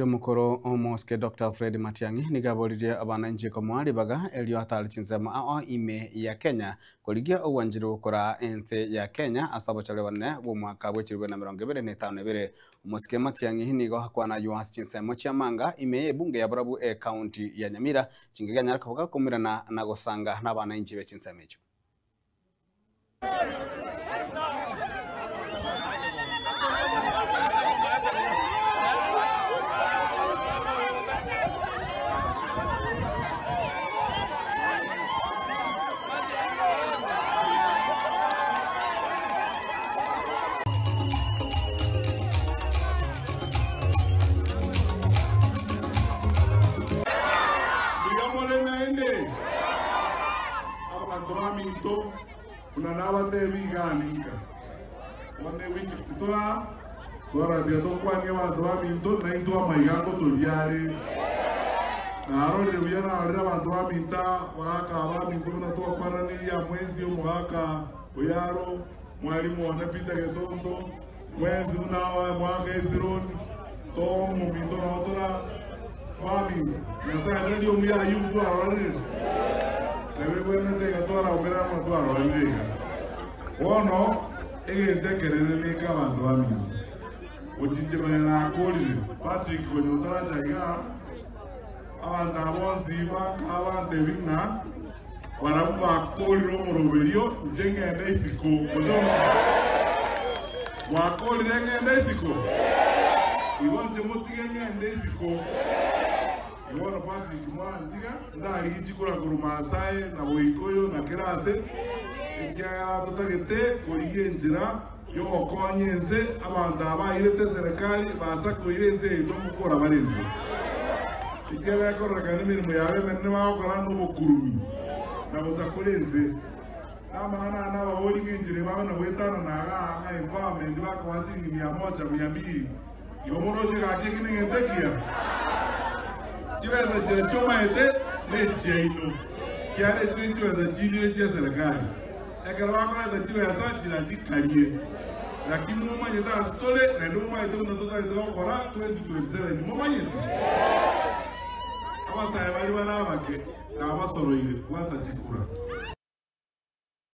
Omokoro omosike Doctor Fred Matiang'i nigo aboririe abananchi komoa ribaga erio atare chinsemo ao ime ya Kenya korigia ogwancherwa koraa ense ya Kenya ase obochori obonene bw'omwaka bwe chilifu na emerongo ebere na etano na ebere. Omosike Matiang'i nigo akwana ayio ase chinsemo chi'amanga ime y'ebunge ya Borabu ecounty ya Nyamira chingaki anyare koboka komoirana na gosanga nabananchi be chinsemo echio. Mbuya more naende? Abanto baminto, buna nabateebie iga ninka. Bono ewiki tora twarabia tokwanie abanto baminto, naintwe amaiga ngotoria are. Narorire buya narorire abanto baminto abagaaka baminto buna twakwananirie amo ensi omogaka Oyaro, mwalimu one Peter Getonto, mwensi buna omogaka Hezironi, tomominto nao tora baminto. Nyasae tari omuya Ayubu twarorire? Nabo egwenerete iga twaraumera amo twarorire iga. Bono egento ekenene neke abanto baminto. Gochinche konya nakorire, Patrick konya otaracha igaa, abanto aba bonsi banka bantebi ng'a barabwo bakorire omoroberio inche ng'ende isiko. Gose bono mwakorire ng'ende isiko? Igo inche motige ng'ende isiko. Igo bono Patrick morantiga ndarigie chikura korwa Maasai na Boikoyo na kera ase, ekiagera totagete korigia enchera y'ogokonya ense, abanto aba bairete eserekari basakoire ense yaito ngokora bare ense. Ekiagera ekororekana emeremo yabo emenene bagokora nobokurumi na gosakora ense. Namang'ana aya nababorie ng'a enchera ebabe na goetanana iga aa ng'a empowerment bakoa siringi mia moja mia mbili, igo moroche gaki eki negento ekiya? Chibesa chiria chiomaete nechiaino, kiagera echio nechibesa chibire chi'eserekari. Ekero bakoreta chibesa chiria chikarie. Naki momanyete ase tore, naende momanyete buna totagete gokora 2027, momanyete? Abasae baria bare abake nabasoroire, bwata chikura.